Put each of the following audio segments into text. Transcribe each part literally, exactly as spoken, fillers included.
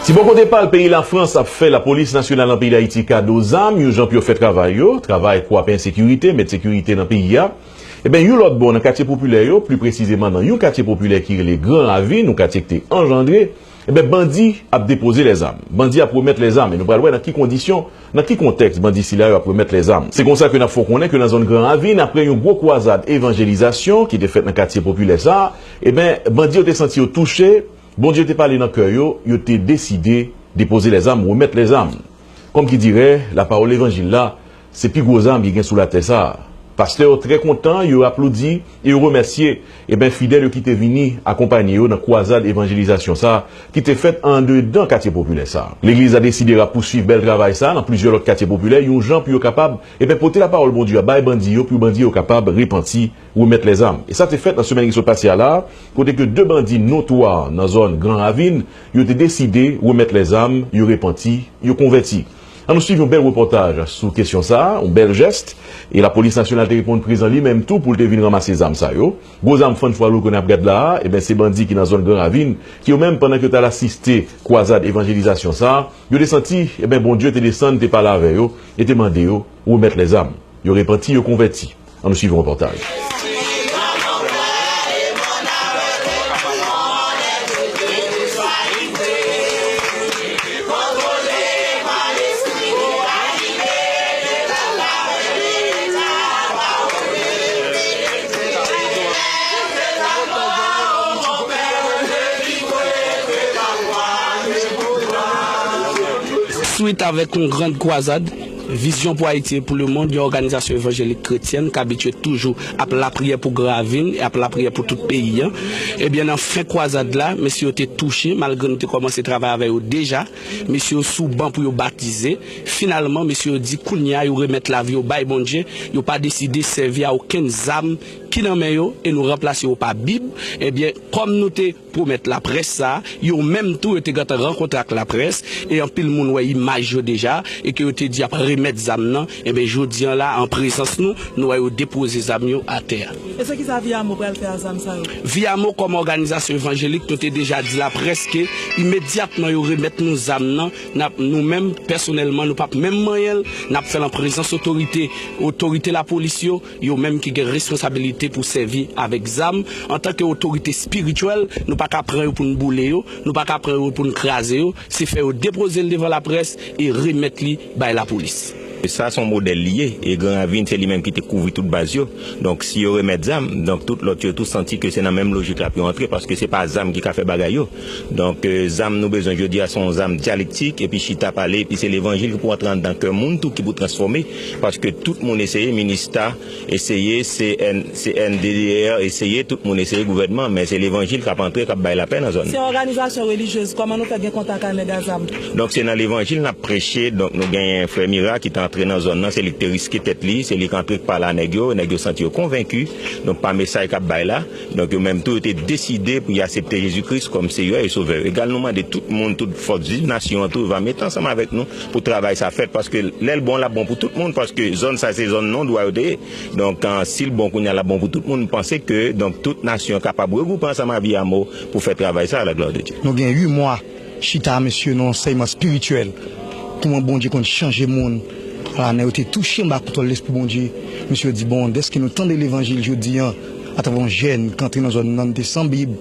Si bò kote pa l, peyi Lafrans ap fè Lapolis Nasyonal nan peyi Dayiti kado zam, yon jan pou yo fè travay yo, travay kwape ensekirite, met sekirite nan peyi a. Ebyen, yon lòt bò, nan katye popilè yo, pli presizeman nan yon katye popilè ki rele Gran Ravin, yon katye ki te anjandre, ebyen, bandi ap depoze lèzam. Bandi ap remèt lèzam, e nou pral wè nan ki kondisyon, nan ki kontèks bandi sila yo ap remèt lèzam. Se konsa ke n ap fè w konnen ke nan zòn Gran Ravin, apre yon gwo kwazad evanjelizasyon ki te fèt nan katye popilè sa a, ebyen, bandi yo te santi yo touche, Bondye te pale nan kè yo, yo te deside depoze lèzam, remèt lèzam. Kòm ki dirè, lapawòl levanjil la, se pi gwo zam ki gen sou latè sa a. Pastè yo trè kontan, yo aplodi e yo remèsye, ebyen, fidèl yo ki te vini akonpanye yo nan kwazad evanjelizasyon sa a, ki te fèt andedan katye popilè sa a. Legliz la deside rapousuiv bèl travay sa a nan plizyè lòt katye popilè, yon jan pou yo kapab, ebyen, pote lapawòl Bondye a bay bandi yo, pou bandi yo kapab repanti, remèt lèzam. E sa te fèt nan semèn ki sot pase a la a, kote ke de bandi notwa nan zòn Gran Ravin, yo te deside remèt lèzam, yo repanti, yo konvèti. Ann nou swiv yon bèl repòtaj sou kesyon sa a, yon bèl jès, e Lapolis Nasyonal te reponn prezan li menm tou pou l te vin ranmase zam sa yo. Gwo zam fann fwa lou ke n ap gad la a, ebyen, se bandi ki nan zòn Gran Ravin, ki yo menm, pandan ke yo t al asiste kwazad evanjelizasyon sa a, yo te santi, ebyen, Bondye te desann, te pale avè yo, e te mande yo remèt lèzam. Yo repanti, yo konvèti. Ann nou swiv yon repòtaj. Swit avèk yon grand kwazad, Vizyon pou Ayiti e pou lemonn, yon òganizasyon evanjelik kretyèn k abitye toujou ap lapriyè pou Gran Ravin e ap lapriyè pou tout peyi a. Ebyen, nan fen kwazad la, mesye yo te touche, malgre nou te kòmanse travay avè yo deja. Mesye yo sou ban pou yo batize. Finalman, mesye yo di kounye a yo remèt lavi yo bay Bondye, yo pa deside sèvi a okenn zam ki nan men yo e nou ranplase yo pa Bib. Ebyen, kòm nou te pwomèt laprès sa, yo menm tou yo te gentan rankontre ak laprès, e anpil moun wè imaj yo deja, e ke yo te di y ap remèt zam nan, enben jodi a la, an prezans nou, nou wè yo depoze zam yo atè a. E se kisa Viyamo pral fè a zam sa yo? Viyamo kòm òganizasyon evanjelik, nou te deja di laprès ke imedyatman yo remèt nou zam nan, n ap, nou menm, pèsonèlman, nou p ap menm manyen l, n ap fè l an prezans otorite, otorite lapolis yo, yo menm ki gen responsabilite pou sèvi avèk zam. Antanke otorite espirityèl, nou pa ka pran yo pou n boule yo, nou pa ka pran yo pou n kraze yo, se fè yo depoze l devan laprès e remèt li bay lapolis. Sa se yon modèl li ye, e Gran Ravin se li menm ki te kouvri tout baz yo. Donk, si yo remèt zam, donk tout lòt yo tou santi ke se nan menm lojik la pou yo antre, paske se pa zam ki ka fè bagay yo. Donk, e, zam nou bezwen jodi a se yon zam dyalektik, epi chita pale, epi se levanjil ki pou antre anndan kè moun tou, ki pou transfòme, paske tout moun eseye, Minista eseye, C N, C N D D R eseye, tout moun eseye, gouvènman, men se levanjil k ap antre, k ap bay lapè nan zòn nan. Se yon òganizasyon relijyez, kòman nou fè gen kontak ak nèg a zam? Donk, se nan levanjil n ap preche, donk nou genyen frè Mira ki te antre nan zòn nan, se li ki te riske tèt li, se li k antre k pale a nèg yo, nèg yo santi yo konvenki, donk pa mesaj k ap bay la, donk yo menm tou yo te deside pou y aksepte Jezi Kris kòm Seyè e Sovè yo. Egal nou mande tout moun, tout fòs viv nasyon an tou, va mete ansanm avèk nou pou travay sa fèt, paske lè l bon, l ap bon pou tout moun, paske zòn sa se zòn non dwa yo te ye. Donk, an, si l bon kounye a, l ap bon pou tout moun. M panse ke, donk, tout nasyon kapab regwoupe ansanm a Viyamo pou fè travay sa, a la glwa de Dye. Nou gen uit mwa chita a mesye nan ansèyman espirityèl. Kòman Bondye konn chanje moun. Ala, nèg yo te touche anba kontwòl Lespri Bondye. Mesye yo di, bon, dèske nou tande levanjil jodi a, atravè yon jèn k antre nan zòn nan, nou te san Bib,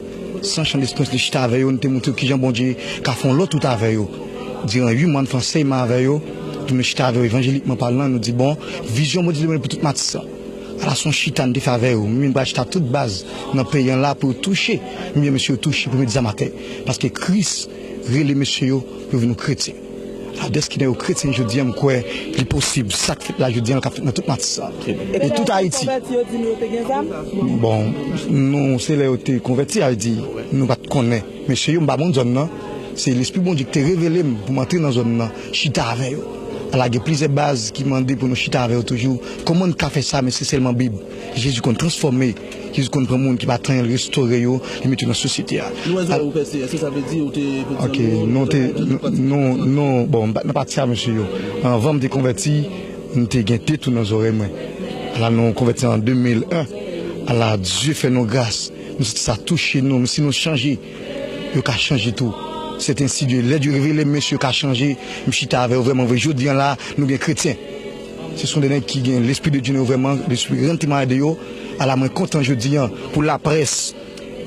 san chan desperans, li chita avè yo, nou te montre yo kijan Bondye ka fè yon lòt wout avè yo. Diran uit mwa, nou fè ansèyman avè yo, epi nou chita avè yo evanjelikman palan, nou di, bon, vizyon Bondye te ban nou pou tout Matis lan. Ala, se yon chita nou te fè avè yo. Mwen menm pral chita tout baz nan peyi an la pou yo touche. Mwen menm mesye yo touche pou met zam atè. Paske Kris rele mesye yo pou yo vin yon kretyen. Ala, dèske nèg yo kretyen jodi a, m kwè li posib. Sa k fèt la jodi a, l ka fèt nan tout Matis lan. E tout Ayiti. Konvèti yo di nou yo te gen zam? Bon, nou, se lè yo te konvèti, a di, nou pa t konnen. Mesye yo, m pa moun zòn nan. Se Lespri Bondye ki te revele m pou m antre nan zòn nan, chita avè yo. Ala, gen plizyè baz ki mande pou nou chita avè yo toujou. Kòman n ka fè sa, men se sèlman Bib. Jezi konn transfòme. Jezi konn pran moun ki pa t anyen, l restore yo, li mete yo nan sosyete a. Nou wè zòrèy ou pèse, èske sa vle di ou te pèdi zanmi yo, nou te, nou, nou, bon, m pa t nan pati a mesye yo. Anvan m te konvèti, m te gen de twou nan zòrèy mwen. Ala, nou konvèti an de mil en. Ala, Dye fè nou gras. Nou santi sa touche nou, men si nou chanje, yo ka chanje tou. C'est ainsi Dieu. Lè Dye revele, mesye ka chanje. M chita avè yo vrèman vre. Jodi an la, nou gen kretyen. Se son de nèg ki gen lespri de Dye nan yo vrèman, lespri rann temwayaj de yo. Ala mwen kontan jodi an pou laprès.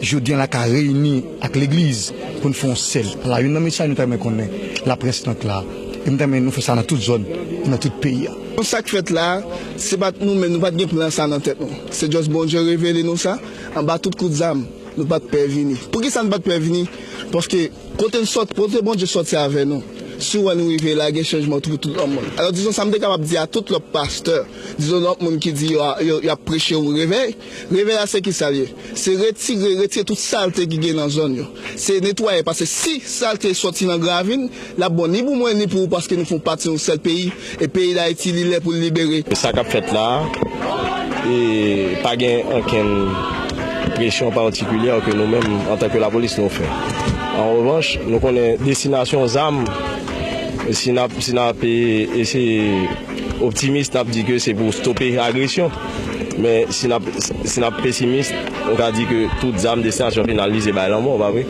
Jodi an la ka reyini ak legliz pou n fè yon sèl. Ala youn nan mesaj nou ta renmen konnen laprès lan k la. E m ta renmen nou fè sa nan tout zòn, nan tout peyi a. Sa k fèt la, se pa t nou menm, nou pa t gen plan sa nan tèt nou. Se just Bondye revele nou sa, anba tout kout zam. Nou pa t pè vini. Poukisa nou pa t pè vini? Paske kote n sòt, kote Bondye sòti avè nou, si w wè nou rive la, gen chanjman pou tout lòt moun. Alò, dizon sa m te kapab di a tout lòt pastè, dizon lòt moun ki di yo, yo, y ap preche yon revèy. Revèy la se ki sa l ye? Se retire, retire tout salte ki gen nan zòn yo. Se netwaye, paske si salte sòti nan gravin, l ap bon ni pou mwen ni pou ou, paske nou fè pati yon sèl peyi, e peyi Dayiti, li lè pou l libere. Sa k ap fèt la a, e pa gen okenn presyon patikilyè ke nou menm, antanke lapolis, nou fè. An revanch, nou konnen destinasyon zam, si n ap, si n ap, e, eseye optimis, n ap di ke se pou stope agresyon. Men si n ap, si n ap pesimis, nou ka di ke tout zam destinasyon final li se bay lanmò, pa vre?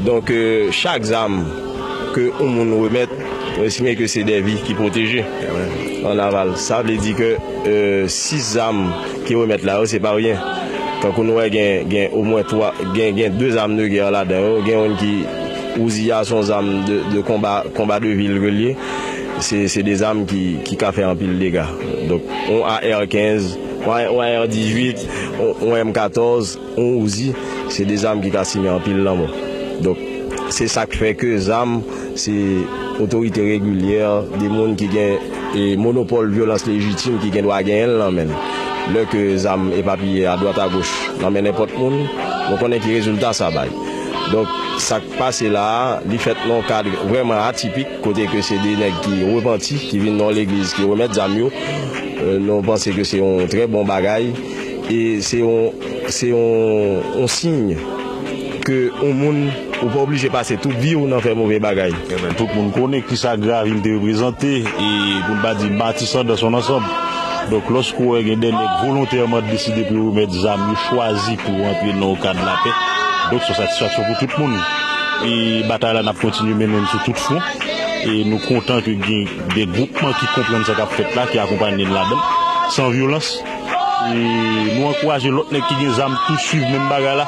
Donk, e, chak zam ke yon moun remèt, nou estime ke se de vi ki pwoteje an aval. Sa vle di ke, e, sis zam ki remèt la yo, se pa ryen. Tankou nou wè gen, gen omwen twa, gen, gen de zam de gè ladan yo, gen youn ki Uzi a, se yon zam de, de konba, konba de vil ke l ye. Se, se de zam ki, ki ka fè anpil dega. Donk, yon A R kenz, yon, yon A R dizuit, yon, yon M katòz, yon Uzi, se de zam ki ka simen anpil lanmò. Donk, se sa k fè ke zam, se otorite regilyè, de moun ki gen, e, monopòl vyolans lejitim ki gen dwa genyen l nan men l. Lè ke zam epapiye adwat agoch nan men nenpòt moun, nou konnen ki rezilta sa bay. Donk, sa k pase la a, li fèt nan yon kad vrèman atipik, kote ke se de nèg ki repanti, ki vin nan yon legliz, ki remèt zam yo. E, nou panse ke se yon trè bon bagay. E se yon, se yon, yon siy ke yon moun, ou pa oblije pase tout vi w nan fè move bagay. Tout moun konnen kisa gravin te reprezante, e pou n pa di Matisan dans son ensemble. Donk, lòske w wè gen de nèg volontèman deside pou yo remèt zam, yo chwazi pou yo antre nan yon kad lapè, donk, se yon satisfaksyon pou tout moun. E batay la, n ap kontinye mennen l sou tout fwon. E nou kontan ke gen de gwoupman ki konprann sa k ap fèt la, ki akonpaye n ladan l, san vyolans. E nou ankouraje lòt nèg ki gen zam tou swiv menm bagay la.